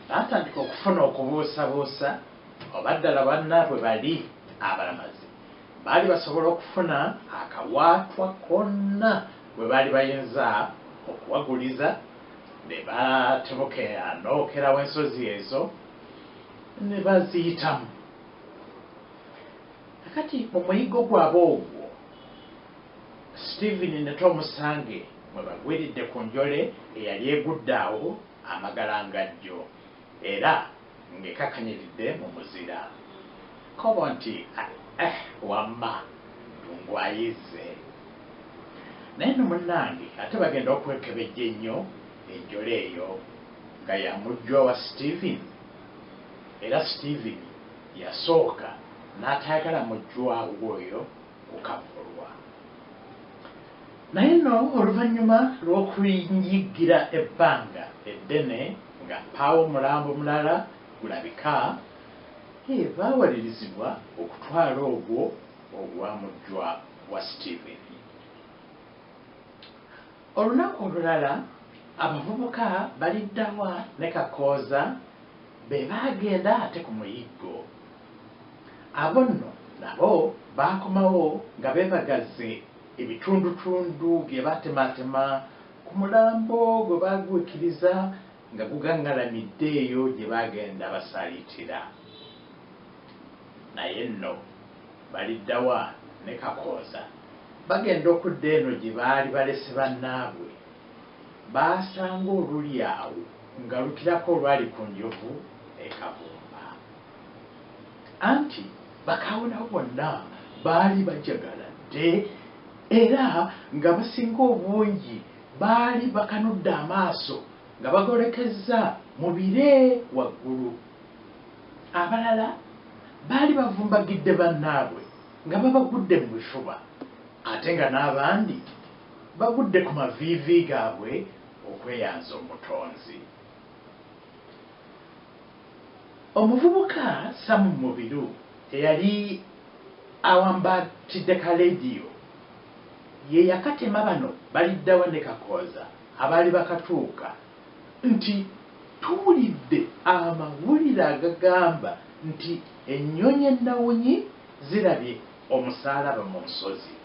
Baatandika okufuna okubuusabuusa oba ddala bannaabwe bali abalamazi baali basobola okufuna akawaatwa konna we baali bayinza okuwaguliza ne batebuka anookera w'ensozi ezo ne baziyitamu. Kakati mu muyiggo gwabwe ogwo, Stephen ne Tomusange mwe bagwiridde ku njole eyali egudde awo amagalangajjo era ng'ekakanyiridde mu muzira. Kkobo nti, Eh, wamma Ddungu ayizze. Naye nno munnange ate bagenda okwekebejja ennyo enjole eyo nga ya mujjwa wa Stephen era Stephen yasooka n'atayagala mujjwa we oyo kukavvulwa. Naye nno oluvannyuma lw'okuyiggira ebbanga eddene nga mpaawo mulambo mulala gulabika, baawalirizibwa okutwala ogwo ogwa mujjwa wa Stephen. Olunaku olulala abavubuka Baliddawa ne Kakooza be baagenda ate ku muyiggo. Abo nno nabo baakomawo nga beebagazze ebitundutundu bye baatemaatema ku mulambo gwe baagwikiriza nga gugaŋŋalamidde eyo gye baagenda basaaliitira. Naye nno Baliddawa ne Kakooza bagenda okudda eno gye baali balese bannaabwe, baasanga oluli awo nga lukirako olwali ku njovu e Kavumba. Anti bakaawonawo bonna baali bajagaladde era ng'abasinga obungi baali bakanudde amaaso nga bagolekezza mu bire waggulu. Abalala baali bavumbagidde bannaabwe nga babagudde mu bifuba ate nga n'abandi bagudde ku maviivi gaabwe okweyanza Omutonzi. Omuvubuka Sam Mubiru eyali awambaatidde ka leediyo ye yakatema bano Baliddawa ne Kakooza abaali bakatuuka nti tuwulidde amawulire agagamba nti ennyonyi ennawunyi zirabye omusaalaba mu nsozi.